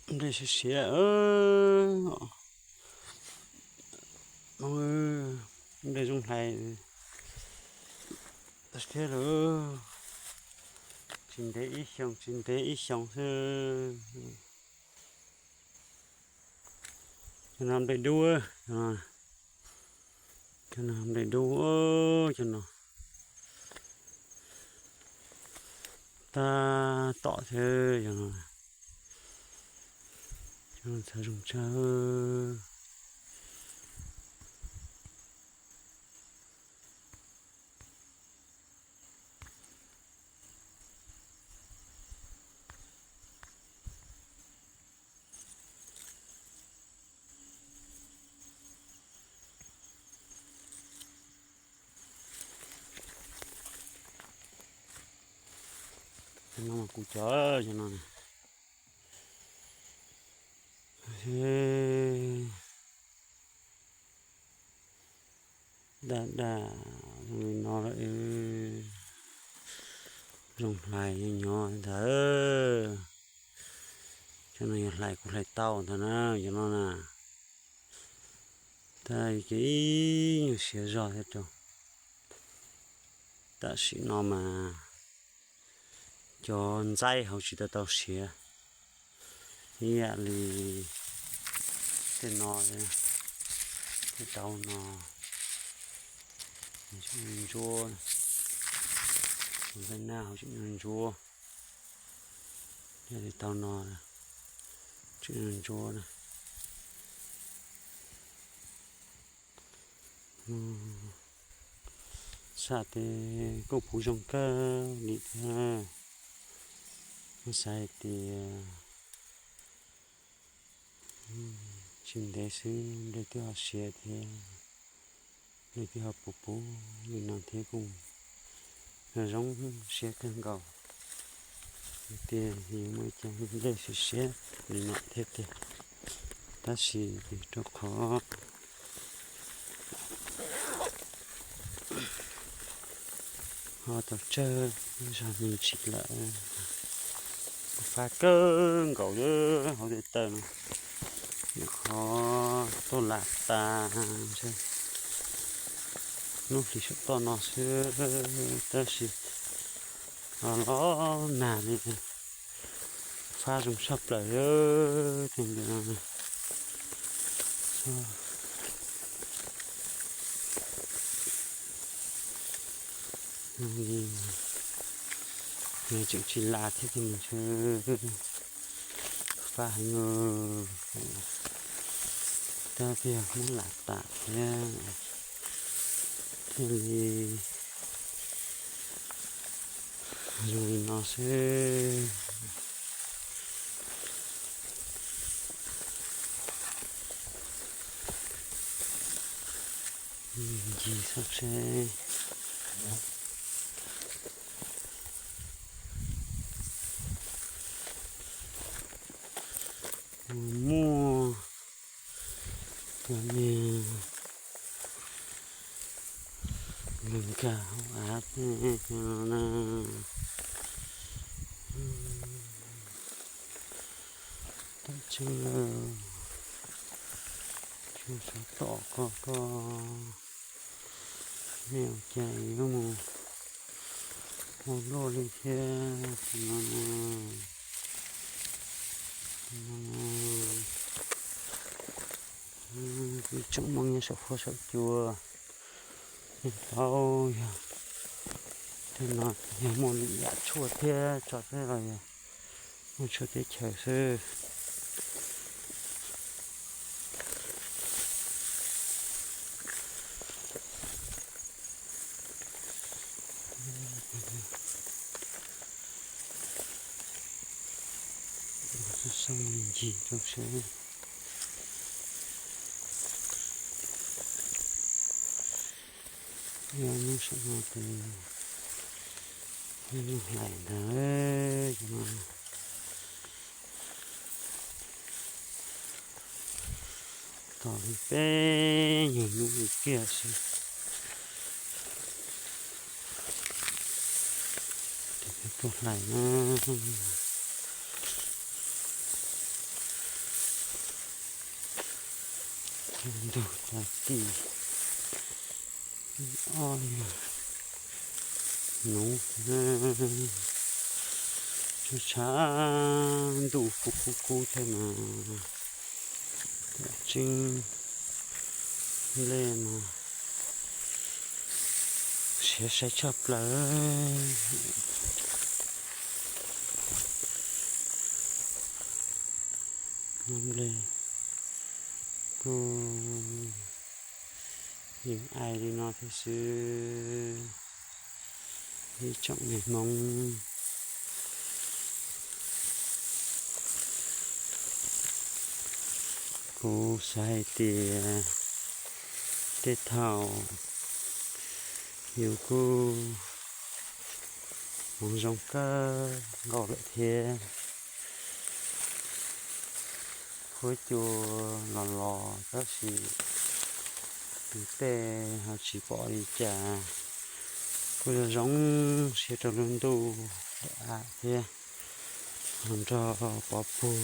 Nplej siav siav, nplej zoo hlais tag thiab lawm. Tsis ntev ib xyoos, tsis ntev ib xyoos xwb. Cov no nplej dub, cov no nplej dub, cov no tab tom thiab, cov no, cov no txhaj zoo tshaj. Cov no mas kuv cov, cov no, daj daj zoo li no lawm, zoo hlais nyob ntag. Cov no yog hlais kuv hlais tau ntag na, cov no na. Tab ces ib nyuag siav zog thiab rau. Tam sim no mas cov ntxaib hauv tsis tau tau siav ib yam li tej no, tej tau no, ntsuab, ntxaib nab hauv tsis ntsuab, ib yam li tau no, tsis ntsuab na. Xav tias kuj puv zoo kawg li thiab, xav hais tias tsis ntev xwb nplej twb ho siav thiab, nplej twb ho puv puv li no thiab kuj zoo siab kawg nkaus. Tias yus muaj ib co nplej siav siav li no thiab tiag, tab sis rau qhov ho tau tsawg zog me ntsis lawm, fab kawg nkaus li hauv tej taw no, nyuam qhuav tuaj lam tas ntshe hnub hlis saum toj no xwb, tab sis los nag li, fab zoo tshaj plaws li. Tej ntawd tseem tsis las thiab ces ntshe fab heev, tab tiag muab lam tas thiab, thiaj li zoo li no xwb. Ncig xauj seb puas muaj cov niag nkag hauv av tej no na. Tam tseeb lawm, tsuas xav tom koj, koj me ua cas yuav mus ua luaj li thiab no. Tsoom Hmoob nyob saum fuab saum cua, tau yog tej no yog muaj lwm yam tshuaj thiab tso thiab los yog muaj tshuaj teb chaws xwb. Xauj me ncig rau seb, yog hnub saum no ces yeej hlais ntag. Tos li peb nyuag hnub li kiag xwb, ces peb tuaj hlais na. Ntug tag kis, ob yog nuv, tshav tshav ntuj kub kub kub thiab mas, tseeb nplej mas siav sai tshaj plaws. Nplej kuj yeej ai li no thiab xwb. Ib tsoom me Hmoob, kuv xav hais tias tej thaum yus kuj hmoov zoo kawg nkaus lawm thiab. Huab cua los los tab sis tus tej ho tsis pom li cas, kuj zoo zoo siab rau lub ntuj lawm thiab. Ho nrog pov puag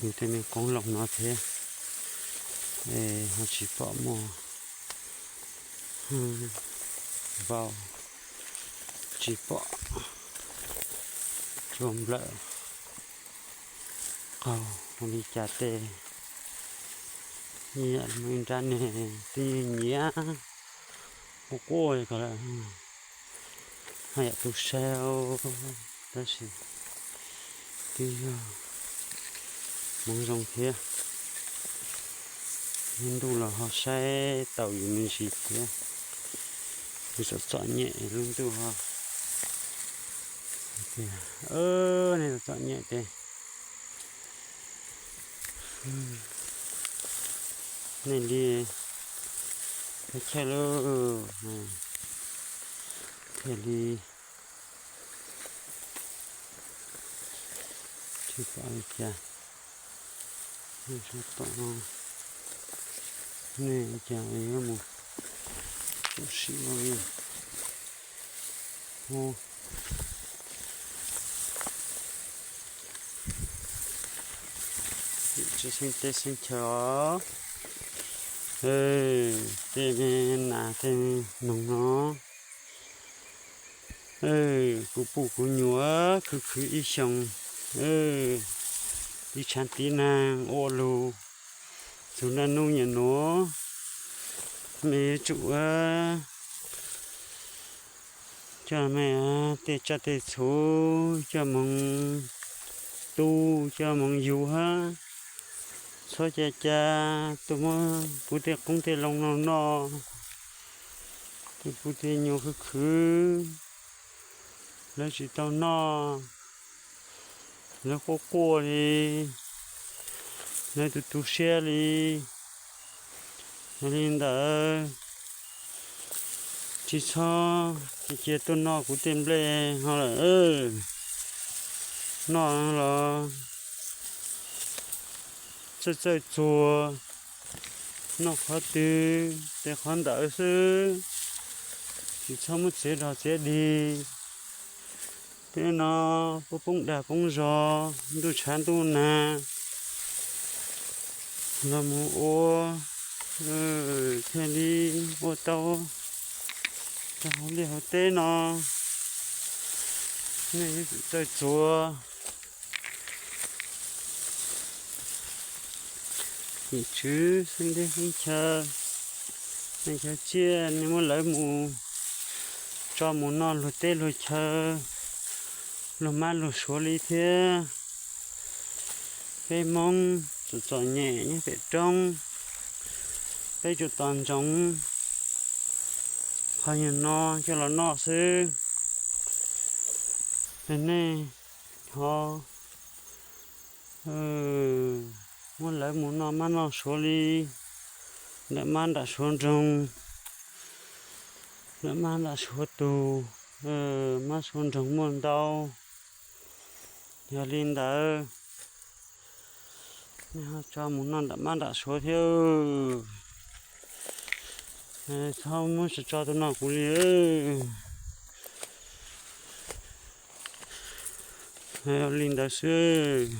yus tej me qoob loo no thiab, es ho tsis pom muaj vau, tsis pom cua nplawm qaug li cas tej. Ib yam li muaj ib nrab neeg twb nyiam quaj quaj ko lawm, haj yam tu siab, tab sis twb yog hmoov zoo thiab. Lub ntuj los ho saib taus yus me ntsis thiab, yus txom txom nyem lub ntuj ho. Nej txom txom nyem ces nej li peb chaw lauj, thiaj li tsis pom li cas. Nej sab tom no, nej cas yuav mus txuam sim ua li. Tsis xeeb teb xeeb chaw os. Tej me nas tej me noog no, kuv puj kuv nyuam khwv khwv ib xyoos, tiv tshav tiv nag ua lug, txug nraj nub nyam nuav, mej yuav tsum coj mej tej tsaj tej txhu coj moog tu, coj moog yug hab, txhob ca ca tuaj muab kuv tej qoob tej loo no noj, tej puj tej nyuam khwv khwv, lawv tsis tau noj, lawv quaj quaj li, lawv tu tu siab li. Yog li ntawd, tsis txhob cia tuaj noj kuv tej nplej ho lawm. Noj los txawj txawj txuag, noj qhov twg tes qhov ntawd xwb, tsis txhob muab txiav zog txiav dig. Tej no poob dag poob zog, ntuj tshav ntuj nag los mus ua, thiaj li ua tau rau hauv liaj hauv teb no. Nej yuav tsum txawj txuag. Yim tswv xeeb teb xeeb chaw, nej cov tsiaj nej muab lawv mus tso mus noj luag teb luag chaw, luag mab luag suav li thiab. Peb Hmoob txom txom nyem nyob pem roob, peb tsuas tos ntsoov qhov nyuag no coj los noj xwb. Nej ho muab lawv mus noj mab noj suav li, nram mab nram suav nroog, nram mab nram suav tug, mab suav nroog muaj ntau. Yog li ntawd, nej ho tso mus noj nram mab nram suav thiab. Txhob muab tso tso tuaj noj kuv li. Li ntawd xwb.